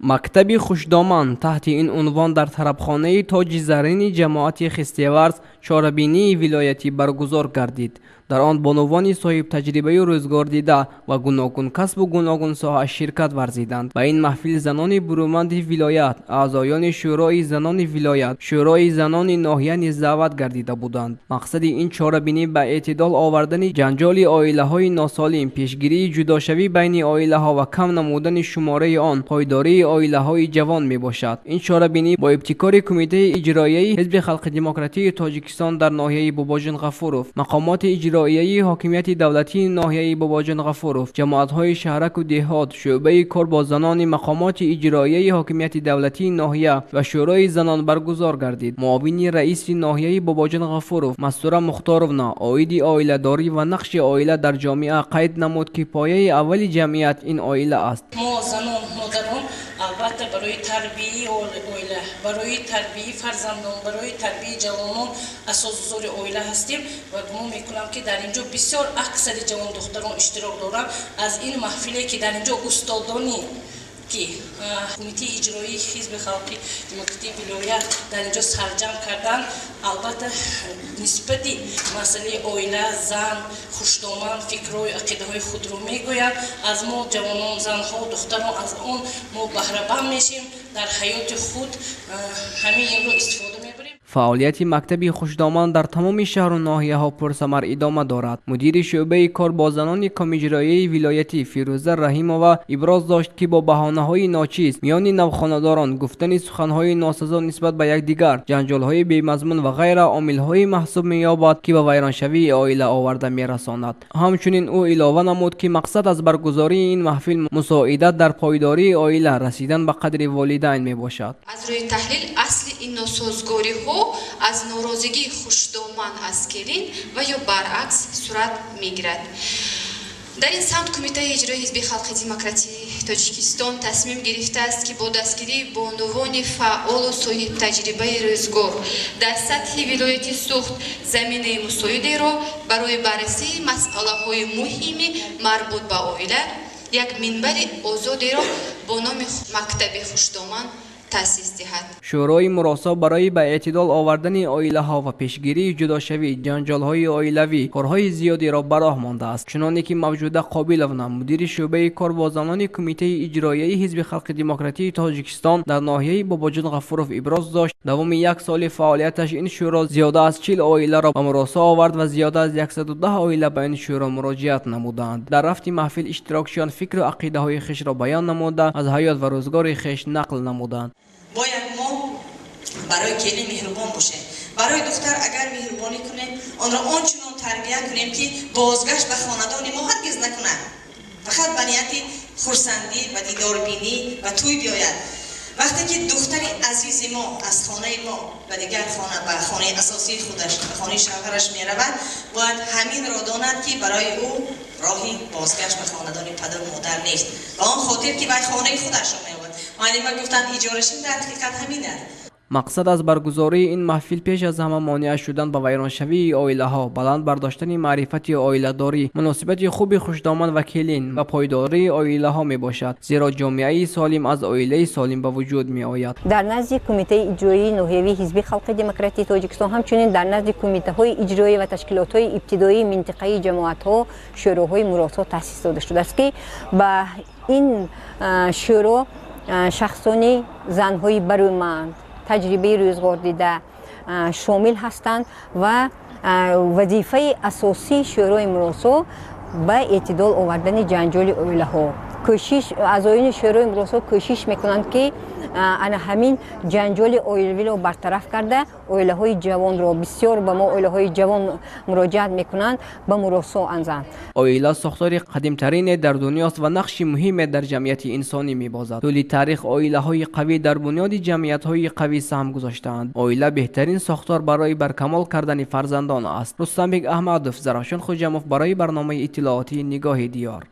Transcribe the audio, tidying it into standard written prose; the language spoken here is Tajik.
Мактаби хушдоман таҳти ин унвон дар тарабхонаи Тоҷи Заррини ҷамоати Хистеварз чорабинии вилоятӣ баргузор гардид. Дар он бонувони соҳибтаҷрибаю рӯзгордида ва гуногункасбу гуногунсоҳа ширкат варзиданд. Ба ин маҳфил занони буруманди вилоят, аъзоёни Шӯрои занони вилоят, Шӯрои занони ноҳия низ даъват гардида буданд. Мақсади ин чорабинӣ ба эътидол овардани ҷанҷоли оилаҳои носолим, пешгирии ҷудошавӣ байни оилаҳо ва кам намудани шумораи он, пойдории оилаҳои ҷавон мебошад. Ин чорабинӣ бо ибтикори Кумитаи иҷроияи Ҳизби халқи демократии Тоҷикистон дар ноҳияи Бобоҷон Ғафуров, мақомоти иҷроияи ҳокимияти давлатии ноҳияи Бобоҷон Ғафуров, ҷамоатҳои шаҳраку деҳот, шӯъбаи кор бо занони мақомоти иҷроияи ҳокимияти давлатии ноҳия ва Шӯрои занон баргузор гардид. Муовини раиси ноҳияи Бобоҷон Ғафуров Мастура Мухторовна оиди оиладорӣ ва нақши оила дар ҷомеа қайд намуд, ки пояи аввали ҷамъият ин оила аст. Мо занон, модарон албатта барои тарбияи оила, барои тарбияи фарзандон, барои тарбияи ҷавонон асосгузори оила ҳастем ва гумон мекунам, ки дар ин ҷо бисёр аксари ҷавондухтарон иштирок доранд. Аз ин маҳфиле, ки дар ин ҷо устодони ки Кумитаи иҷроии Ҳизби халқи демократии вилоят дар ин ҷо сарҷамъ карданд, албатта нисбати масъалаи оила, зан, хушдоман фикрҳою ақидаҳои худро мегӯянд. Аз мо ҷавонон, занҳо, духтарон аз он мо баҳрабанд мешем, дар ҳаёти худ ҳамин инро истифода мебарем. Фаъолияти мактаби хушдоман дар тамоми шаҳру ноҳияҳо пурсамар идома дорад. Мудири шӯъбаи кор бо занони Комиҷроияи вилоятӣ Фирӯза Раҳимова иброз дошт, ки бо баҳонаҳои ночиз миёни навхонадорон гуфтани суханҳои носазо нисбат ба якдигар, ҷанҷолҳои бемазмун ва ғайра омилҳое маҳсуб меёбад, ки ба вайроншавии оила оварда мерасонад. Ҳамчунин ӯ илова намуд, ки мақсад аз баргузории ин маҳфил мусоидат дар пойдории оила, расидан ба қадри волидайн мебошад. Аз рӯи таҳлил асли ин носозгориҳо аз норозигии хушдоман аз келин ва ё баръакс сурат мегирад. Дар ин самт Кумитаи иҷроии Ҳизби халқи демократии Тоҷикистон тасмим гирифтааст, ки бо дастгирии бонувони фаъолу соҳибтаҷрибаи рӯзгор дар сатҳи вилояти Суғд заминаи мусоидеро барои баррасии масъалаҳои муҳими марбут ба оила, як минбари озодеро бо номи мактаби хушдоман таъсис диҳад. Шӯрои муросо барои ба эътидол овардани оилаҳо ва пешгирии ҷудошавӣ, ҷанҷолҳои оилавӣ корҳои зиёдеро ба роҳ мондааст. Чуноне ки Мавҷуда Қобиловна, мудири шӯъбаи кор бо занони Кумитаи иҷроияи Ҳизби халқи демократии Тоҷикистон дар ноҳияи Бобоҷон Ғафуров иброз дошт, давоми як соли фаъолияташ ин шӯро зиёда аз 40 оиларо ба муросо овард ва зиёда аз 110 оила ба ин шӯро муроҷиат намуданд. Дар рафти маҳфил иштирокчиён фикру ақидаҳои хешро баён намуда, аз ҳаёт ва рӯзгори хеш нақл намуданд. Бояд мо барои келин меҳрубон бошем. Барои духтар агар меҳрубонӣ кунем, онро он чунон тарбия кунем, ки бозгашт ба хонадони мо ҳаргиз накунад, фақат ба нияти хурсандӣ, ба дидорбинӣ, ба тӯй биёяд. Вақте ки духтари азизи мо аз хонаи мо ба дигар хона, ба хонаи асосии худаш, ба хонаи шавҳараш меравад, бояд ҳаминро донад, ки барои ӯ роҳи бозгашт ба хонадони падару модар нест, ба он хотир ки вай хонаи худашро меёбад. Муаллима гуфтанд, иҷорашин дар ҳақиқат ҳамин аст. Мақсад аз баргузории ин маҳфил пеш аз ҳама монеа шудан ба вайроншавии оилаҳо, баланд бардоштани маърифати оиладорӣ, муносибати хуби хушдоман ва келин ва пойдории оилаҳо мебошад, зеро ҷомеаи солим аз оилаи солим ба вуҷуд меояд. Дар назди Кумитаи иҷроии ноҳиявии Ҳизби халқи демократии Тоҷикистон, ҳамчунин дар назди кумитаҳои иҷроӣ ва ташкилотҳои ибтидоии минтиқаи ҷамоатҳо шӯроҳои муросо таъсис дода шудааст, ки ба ин шӯро шахсони занҳои барӯманд, таҷрибаи рӯзгордида шомил ҳастанд ва вазифаи асосии шӯрои муросо ба эътидол овардани ҷанҷоли оилаҳо. Кӯшиш, аъзоёни шӯрои муросо кӯшиш мекунанд, ки ана ҳамин ҷанҷоли оилавиро бартараф карда, оилаҳои ҷавонро, бисёр ба мо оилаҳои ҷавон муроҷиат мекунанд, ба муросо анзанд. Оила сохтори қадимтарине дар дунёст ва нақши муҳиме дар ҷамъияти инсонӣ мебозад. Тӯли таърих оилаҳои қавӣ дар бунёди ҷамъиятҳои қавӣ саҳм гузоштаанд. Оила беҳтарин сохтор барои баркамол кардани фарзандон аст. Рустамбек Аҳмадов, Зарафшон Хуҷамов барои барномаи иттилоотии Нигоҳи Диёр.